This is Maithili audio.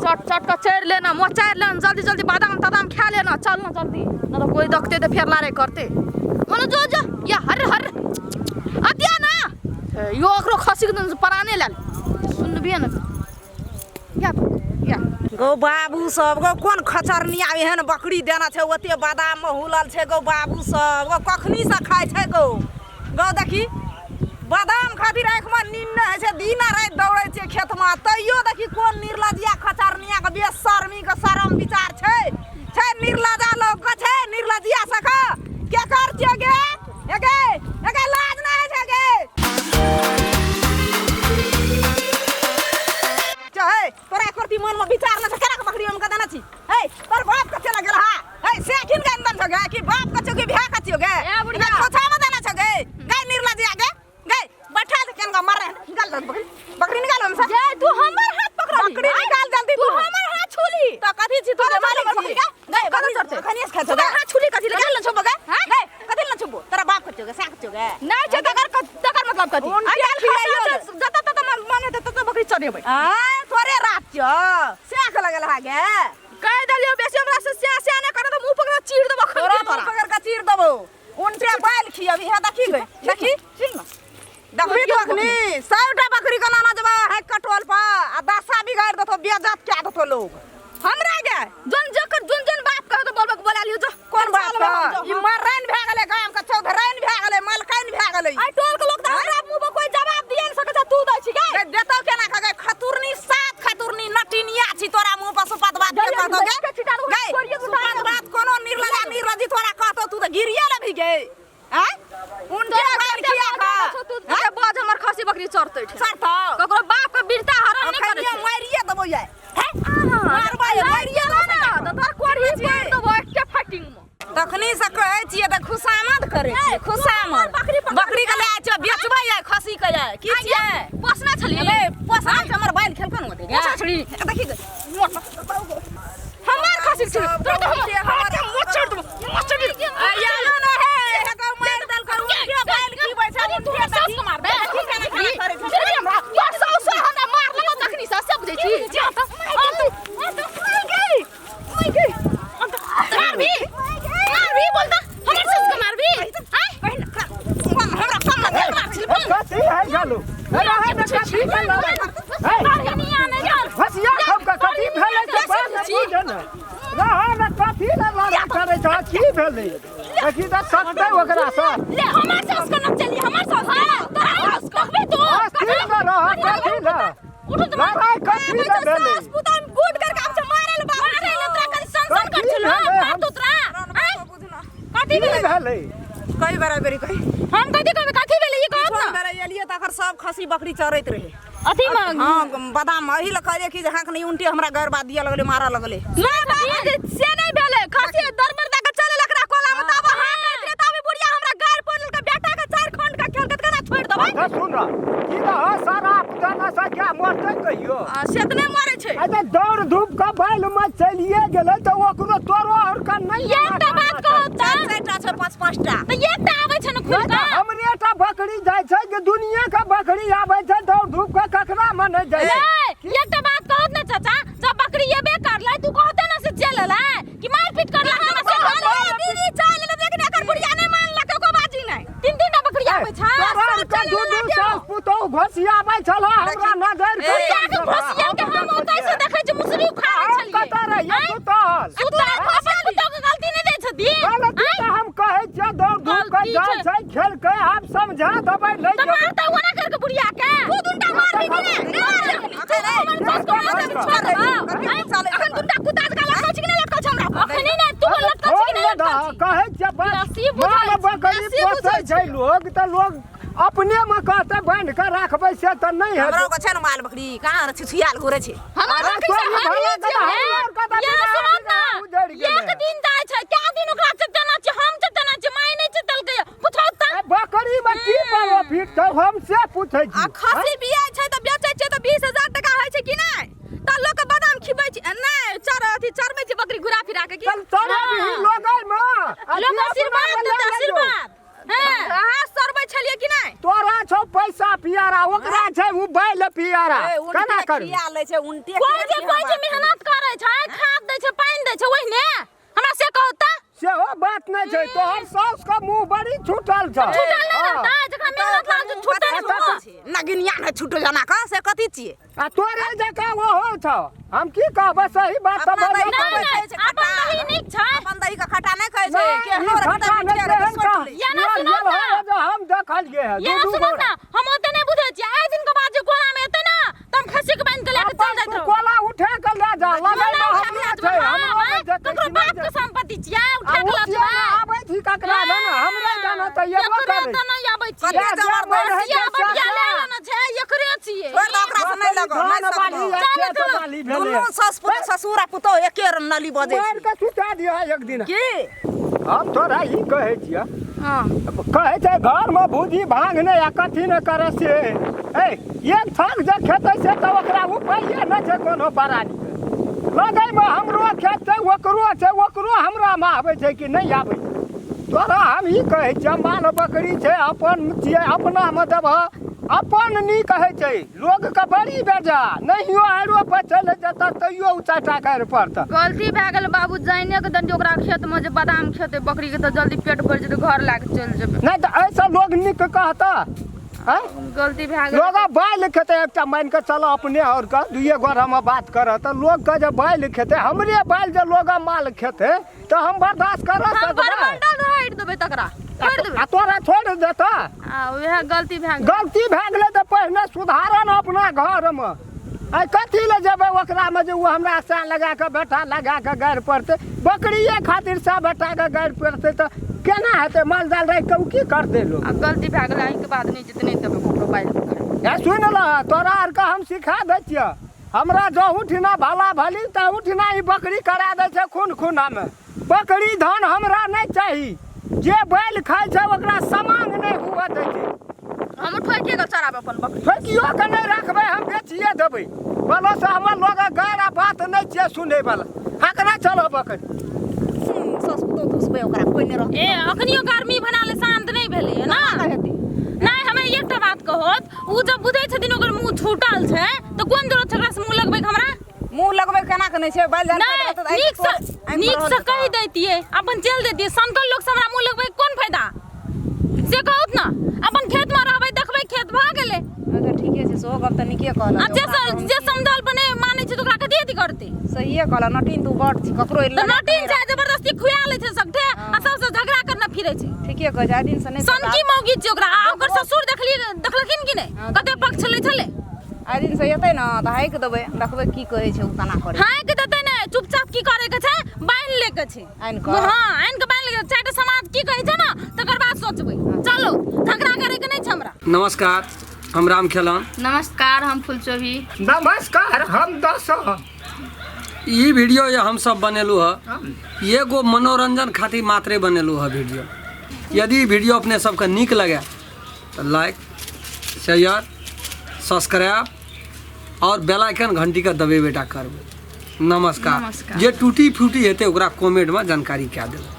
चट चट के चढ़ि लेना मोचारि लेना जल्दी जल्दी बादाम तादाम खा लेना चल ना जल्दी ना तो कोई देखते तो फेर लारे करते मनो जो जो या हर हर अतिया ना यो ओकरो खसी के दिन पराने लाल सुनबिए ना या या गौ बाबू सब गौ कोन खचरनिया एहन बकरी देना छै ओते बादाम मे हुलल छै गौ बाबू सब गौ कखनी से खाइ छै गौ गौ देखी बादाम खातिर आँखिमे नींद नहि होइ छै दिन आ राति दौड़ै छियै खेतमे तैयो देखी कोन निर्लजिया खचरनिया के बेशर्मी के शरम विचार छै छै निर्लजा लोक के छै निर्लजिया सबके के कर छियै गे हे गे हे गे लाज नहि होइ छै गे चाहे तोरा एको रत्ती मनमे विचार नहि छौ केना के बकरी ओहिमे देने छी हे तोर बाप कते लग गेल हा हे से किन के अंदर छौ गे कि बाप कते कि भैया कते गे ए बुढ़िया। खोछा में देना छौ गे गे निर्लजिया गे गे बैठा दे केन मर रहे निकाल दे बकरी बकरी निकाल हमसे जे तू हमर हाथ पकड़ली बकरी निकाल जल्दी तू हमर हाथ छूली तो कथी छी तू कतऽ मालिक चढ़तै? बकरी के गे कतऽ बकरी चढ़तै? कखनी से खाइ छौ तोरा गे हाथ छूली कथी कथी लगे ल छुबो गे हाँ? गे कथी ल छुबो तोरा बाप कथी गे साक छौ गे नहीं छै तकर तकर मतलब कथी उनके आइ काल्हि खिलाइयो खसा छै, जतऽ ततऽ मन हेतै ततऽ बकरी चढ़ेबै आ तोरे रात छौ साक लगल हा गे कहि देलियौ बेसी हमरा से स्या स्या नहि करऽ तऽ मुँह पकड़ चीर देबो तोरा खन मुँह पकड़ के चीर देबो उनटे बाल खियबी हे देखी गे देखी देखबी तू अखनी 100 टा बकरी के लाना जबा है कटोल पर आ दशा बिगाड़ देतो बेइज्जत कए देतो लोग हमरा गे जोन जकर जोन जोन बाप कह तो बोलबे बोला लियो जो कोन बाप चल बाबा, का जो। ई मर्रैन भए गेलै गाम के चौधरैन भए गेलै मलकैन भए गेलै आई टोल के लोग त हमरा मुंह पर कोई जवाब दिए नहीं सकै छै तू दै छी गे गे देतौ केना के गे खतुरनी सात खतुरनी नटिनिया छी तोरा मुंह पर सुपत बात के जल्दी कहतो गे जल्दी छिटा दो, गे छोड़िए तो सुपत बात कोनो निर्लजा निर्लजी तोरा कहतो तू त गिरिए लेबही गे आँय उनके तोरा बाल कते किया बाज खा छै, तू के बाज हमर खसी बकरी चरतै छै चरतौ ककरो बाप के वीरता हरण नहि करै अखनियो छै मारिए देबौ ये हे मारबै मारिए देबो ना तऽ तोहर कोढ़ी छियै। पड़ देबो एके फटिंग में तखनी से कहै छियै तऽ खुशामद करै छियै खुशामद बकरी पकड़ बकरी के लए छियै बेचबै ये खसी के ये की छियै पोसना छली अबे पोसना छै हमर बैल खेलको ने ओते गे पोसना छली। देखी गे हमर खसी छली तोरा तऽ हमर मोचड़ देबो मोचड़ देबो या ना हे हे मारि देलकै उनके बैल खिबै छै अरे तू उनके सास के मार दे देखी केना खाना करै छै फिर भी हमरा तोर सास हमरा मार लगो तखनी से सब बुझै छी जा तऽ आ तू आ तू मार गई मार गई मार भी मार भी बोलता हमर सास के मार भी हाय हमरा सामने मार छी कथी है गलू अरे है ने कथी भेलै है हसिया खब के कथी भेलै से बात ने बुझे ने रह ने कथी ने लड़ाई करै छ की भेलै देखी तऽ सटतै ओकरा सँ ले हमर सास के न चली हमर सास के तोरा सास कहबे तो अस्थिर न रह कथी ने उठो तो लड़ाई कथी ने भेलै सास पुतान गुड करके आब मारे ले बाबू मारे ले तोरा कल सन सन कर कथी छलो भेलै? मार तो तोरा कथी की भेलै भेलै कई बराबरी कही हम कथी कहबै कथी भेलै ई कहत छोड़ ना बेरा एलियै तखन सब खसी बकरी चरैत रहै अथी में हाँ बादाम एही लए कहलियै कि जे हाँक नहि उनटे हमरा गैर बात दिअ लगलै मारऽ लगलै नहीं बाबू जी से नहीं भेलै खसी दरबर दऽ के चले लकड़ा कोला में तब हां करैत रहे तब बुढ़िया हमरा गार पड़ल के बेटा के चार खंड के खेल के केना छोड़ देबै अच्छा सुन की रह सारा दाना से क्या मरतै कहियो आ, से तऽ नहि मरै छै अरे दौड़ धूप के बैल में चलिए गेलै तऽ ओकरो तोरो और का नहीं एकटा बात कहू तऽ चारिटा छै पाँच पाँचटा तऽ एकटा आबै छै ने खुल नहि तऽ कऽ हमरे टा बकरी जाइ छै कि दुनिया के बकरी आबै छै दौड़ धूप के ककरा में नहि जाइ छै नहीं एकटा बात कहत ने चाचा जब बकरी एबे करलै तू कहते ने से चल एलै कि मार पीट करलै हमरा से दीदी चल एलै लेकिन एकर बुढ़िया नहि मानलक एको बाजी नहि तीन तीन टा बकरी आबै छै तोरा सब के चल दू एलै दू साल पुतोहु घोसियाबै छल हमरा नजर ए, बुढ़िया के घोसिया के हम ओतै से देखै छी मुसरी उखाड़ै हम छलियै कतऽ रहियै सुतल सुतल अपन पुतोह के गलती नहि दै छथिन गलती तऽ हम कहै छियै दौड़ धूप के गलती जाइ छै। छै खेल के आब समझा देबै नहि तऽ मारता ओना करके बुढ़िया के तू दुनटा मारबी कि नहि मार हमर सास के मार देबी छोड़ देबो अखन दुनटा कुत्ता जकाँ लटकल छी कि नहि लटकल छै हमरा अखन नहि तू लटकल छी कि नहि लटकल छी कहै छियै बस बेसी बुझै माल छै, बकरी बेसी पोसै बुझै छै लोग तऽ लोग अपने मे कहतै बान्हि कऽ राखबै से तऽ नहि हमरो हेतै के छै ने माल बकरी कहाँ छिछियाल घुरै छै हमर अरे बकरी से तोरी हरी भला छै के तऽ हे। हमरो के तऽ ये बिना सुनत ना उजड़ि गेलै। एक दिन जाइ छै क्या दिन ओकरा चेतना छै हम चेतना छै माय नहि चेतलकै पुछौ तऽ ए, बकरी मे की प्रॉफिट छै हम से पूछै आ छी खसी बियाइ छै तऽ बेचै छै तऽ 20000 टका होइ छै कि नहि तऽ लोक के बादाम खिबै छै नहि चर अथी चरबै छै बकरी घुरा फिरा के की चल चल अभी लोगै मे आ लोक धिया आशीर्वाद पुता देतै लए लेजो। आशीर्वाद हँ अहाँ सरबै छलियै कि नहि तोरा छौ पैसा पियारा ओकरा छै उ बैल पियारा ए, उनके केना केना करबै? खिया लै छै उनटे कोइ जे कोइ जे मेहनत करै छै, खाद दै छै, पानि दै छै, ओहिने हमरा से कहू तऽ। सेहो बात नहि छै, तोहर साउस के मुँह बड़ी छूटल छौ। छूटल नहि रहतै, जकरा मेहनत लागल छै छूटतै नहि मुँह? नगिनिया नहि छूटो जना कऽ से कथी छियै? आ तोरे जकाँ ओहो छौ। हम की कहबै, सही बात तऽ अपना बजै दही नहि खाबै नहि छै, अपन खट्टा। दही नीक छै। अपन दही के खट्टा नहि खाइ छै, नहि, केहनो ई रहतै खट्टा नहि मीठे रहतै, तेहन सोचि का। लै। या ना लेल सुनू लेल ना। हो जे हम देखलियै है, ये दू दू सुनू गोरा। ना, हम ओते नहि बुझै छियै। आइ दिन के बाद जे कोला मे एतै ना तऽ हम खस्सी के बान्हि के लए के चल अपन जाइत तू रहब। कोला उठा के लए जा, लगै कोला मे उठा के हमरो लए छै, जेबै, हमरो हाँ, नहि जेतै ककरो कि नहि बाप के जेतै। संपत्ति छियै, आ उठा के लऽ उठिए जेबै। आबै छी ककरा जाना, हमरे जाना तऽ एबो एकरे करै। तऽ नहि आबै छियै। कते जे जबरदस्ती मोन बटिया हेतै बटिया से ले लेना छै, एकरे छियै। छोड़ि दऽ, ओकरा से नहि लगो, नहि धान बाली सकबो। आ चल, खेत चल। बाली भेलै। दुनू सस ससुर आ पुतोह एके रंग नली बजै मारि छै। के सुता दिअ एक दिन। की हम तोरा ई कहै छियह, हाँ। कहै छै घरमे भूजी भाँग नहि आ कथी नहि करे से। ए एक थाक जे खेतै से तऽ ओकरा उपाये नहि छै कोनो परानीके। लगैमे हमरो खेत छै, ओकरो छै, ओकरो हमरामे आबै छै कि नहि आबै छै? तोरा हम ई कहै छियह, माल बकरी छै अपन छियै, अपनामे देबह अपन नीक होइ छै। लोकके बड़ी बेजा नहियो आरो पर चलि जेतऽ तैयो ओ चाटा गारि पड़तऽ। गलती भए गेल बाबू, जाइने के दंडी ओकरा खेत में जे बादाम खेतै बकरी के तऽ जल्दी पेट भरि जेतै, घर लए के चलि जेबै। नहि तऽ एहिसँ लोक नीक कहतऽ? आँय? गलती भए गेल। लोग बालि खेतै एकटा मानि कऽ चलऽ अपने आओर के दुइए गोर हम बात करऽ तऽ लोकके जे बालि खेतै, हमरे बालि जे लोग माल खेतै तऽ हम बर्दाश्त करऽ हम सकबै? बरमंडल राखि देबै तकरा, छोड़ि देबै। आ तोरा छोड़ि देतऽ? आ उएह गलती भए गेल। गलती भए गेलै तऽ पहिने सुधारऽ ने अपना घरमे। आइ कथी लए जेबै ओकरामे जे ओ हमरा सएह लगा कऽ बेटा लगा कऽ गारि पड़तै? बकरिए खातिर सएह बेटाके गारि पड़तै तऽ केना हेतै? माल जाल राखि कऽ ओ की करतै लोक? आ गलती भए गेलै, एहिके बाद नहि जेतै, नहि देबै ककरो बालि खाय। हे सुनि लह, तोरा आरके हम सिखा दै छियह। हमरा जहू ठिना भला भली तहू ठिना ई बकरी करा दै छै खून खूनामे। बकरी धन हमरा नहि चाही। जे बैल खाइ छै ओकरा समांग नहि हुअ दै छै। हम ठोकिए के चराब अपन बकरी। ठोकियो के नहि रखबै, हम बेचिए देबै। बोलो से हमर लोग गारि आ बात नहि छियै सुनैवला। हकना चलो बकरी। सस पुतोह दुसबै ओकरा कोइ नहि रहतै। ए अखनियो गर्मी बना ले शांत नहि भेलै ना? हेतै। नहि, हमे एकटा बात कहत, उ जब बुझै छथिन ओकर मुँह छूटल छै तऽ कोन जरूरत छै ओकरा से मुँह लगबै के हमरा? मुँह लगबै केना के नहि छै, बालि जान नहि, नीक से नीक से कहि दैतियै, अपन चलि दैतियै। सनकल लोक से हमरा मुँह लगबै के कोन फायदा से कहूत ना? अपन खेत में रहबै, देखबै खेत, भऽ गेलै। अच्छा ठीके छै, सेहो गप तऽ नीके कहलक। आ जे जे समझल पर नहि मानै छै तऽ ओकरा कथी अथी करतै? सहिए कहलक। नटीन तू बड़ छी, ककरो तऽ नटीन छै, जबरदस्ती खुआ लै छै सबठे आ सबसे झगड़ा करने फिरै छै। ठीके कहै छै, आइ दिन से नहि सनकी मौगी छै ओकरा। आ ओकर ससुर देखलियै, देखलखिन कि नहि कते पक्ष लै छलै? आइ दिन से एतै ने तऽ हाकि देबै, देखबै की कहै छै ओ, केना करै। हाकि देतै ने, चुपचाप की करे के छै, बान्हि ले के छै। आनि कऽ? हाँ, आनि कऽ बान्हि ले के, चारिटा समाज की कहै छै ने तकर बाद सोचबै। चलो, झगड़ा करे के नहि छै हमरा। नमस्कार, हम राम खेलन। नमस्कार, हम फुलचोभी। नमस्कार, हम दस। ई वीडियो जे हम सब बनेलहुँ हँ, एगो मनोरंजन खातिर मात्रे बनेलहुँ हँ वीडियो। यदि वीडियो अपने सबके नीक लगे तऽ लाइक, शेयर, सब्सक्राइब और बेल आइकन घंटी के दबेबे टा करबै। नमस्कार। नमस्कार। जे टूटी फूटी हेतै ओकरा कमेंटमे जानकारी कए देबै।